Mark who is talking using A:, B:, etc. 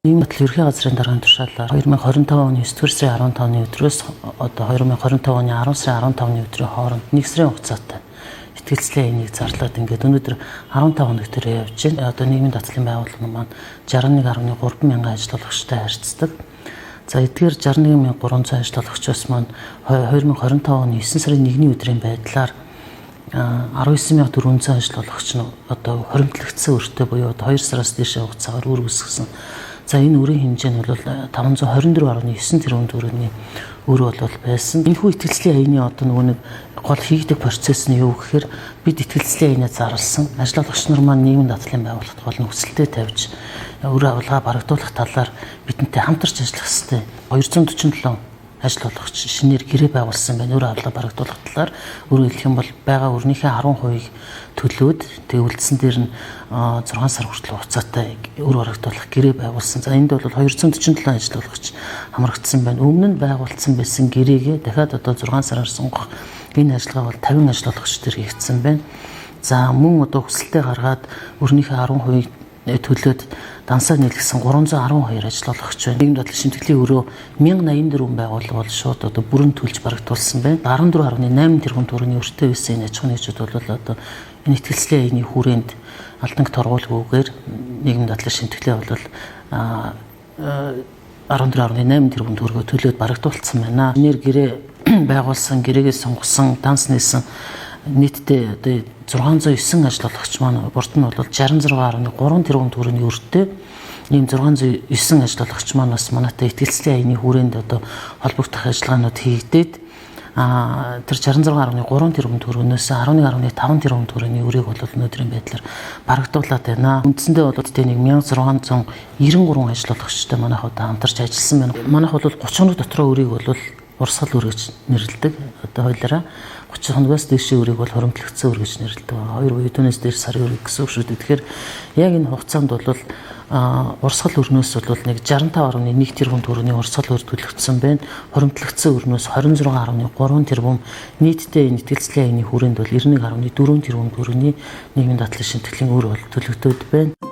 A: Нийгмийн батлал ерхий газрын даргын тушаалаар 2025 оны 9-р сарын 15-ны өдрөөс одоо 2025 оны 10 сарын 15-ны өдрийн хооронд 1 сарын хугацаатай итгэлцлийн энийг зарлаад ингээд өнөөдөр 15 хоног дээр явж байна. Одоо нийгмийн даатгалын байгууллага маань 61.3 мянган ажил олгогчтой харьцдаг. За эдгээр 61,300 ажил олгогчоос маань 2025 оны 9 сарын 1-ний өдрийн байдлаар 19,400 ажил олгогч нь одоо хоримтлагдсан өртөө буюу одоо 2 сараас дээшээ хугацаагаар үр үүсгэсэн. За энэ өрийн хэмжээ нь бол 524.9 тэрбум төгрөгийн өр бол байсан. Энэхүү итгэлцлийн аяны одоо нөгөө нэг гол хийгдэх процесс нь юу гэхээр бид итгэлцлийн аянаа зарласан. Ажил олгогч нар маань нийгмийн даатгалын байгууллагт гол нөхцөлтэй тавьж үр авилгаа барагдуулах талаар бидэнтэй хамтарч ажиллах ёстой. 247 ажил олгогч шинээр гэрээ байгуулсан байна. Үр авилгаа барагдуулах талаар өөрөөр хэлэх юм бол байгаа өрнийхээ 10%-ийг төлөөд тэгээ үлдсэн дээр нь 6 сар хүртэл хугацаатай үр барагдуулах гэрээ байгуулсан. За энд бол 247 ажил олгогч хамрагдсан байна. Өмнө нь байгуулсан байсан гэрээгээ дахиад одоо 6 сараар сунгах энэ ажиллагаа бол 50 ажил олгогч дээр хийгдсэн байна. За мөн одоо хүсэлтээ гаргаад өрнийхээ 10%-ийг төлөөд дансаа нийлгэсэн 312 ажил олгогч байна. Нийгмийн даатгалын шимтгэлийн өрөө 1084 байгууллага бол шууд одоо бүрэн төлж барагдуулсан байна. 14.8 тэрбум төгрөгийн өртөө байсан энэ аж ахуйн нэгжүүд бол одоо энэ итгэлцлийн аяны хүрээнд алданг торгуулгүйгээр нийгмийн даатгалын шимтгэлээ бол 14.8 тэрбум төгрөгөө төлөөд барагдуулсан байна. Нэр гэрээ байгуулсан, гэрээгээ сунгасан, данс нээсэн нийтдээ одоо 609 ажил олгогч маань урд нь бол 66.3 тэрбум төгрөгийн өртөө ийм 609 ажил олгогч маань бас манайтай итгэлцлийн аяны хүрээнд одоо холбогдох ажиллагаанууд хийгдээд тэр 66.3 тэрбум төгрөгнөөс 11.5 тэрбум төгрөгийн өрийг бол өнөөдрийн байдлаар барагдуулаад байна. Үндсэндээ бол тэ нэг 1693 ажил олгогчтой манайх одоо хамтарч ажилласан байна. Манайх бол 30 хоног дотроо өрийг бол урсгал өр гэж нэрлэдэг. Одоо хойлороо 30 хоногоос дээшээ өрийг бол хуримтлагдсан өр гэж нэрлэдэг. 2 буюу түүнээс дээш сарын өрийг гэсэн үг шүү дээ. Тэгэхээр яг энэ хугацаанд бол урсгал өрнөөс бол нэг 65.1 тэрбум төгрөгийн урсгал өр төлөгдсөн байна. Хуримтлагдсан өрнөөс 26.3 тэрбум, нийтдээ энэ итгэлцлийн аяны хүрээнд бол 91.4 тэрбум төгрөгийн нийгмийн даатгалын шимтгэлийн өр бол төлөгдөд байна.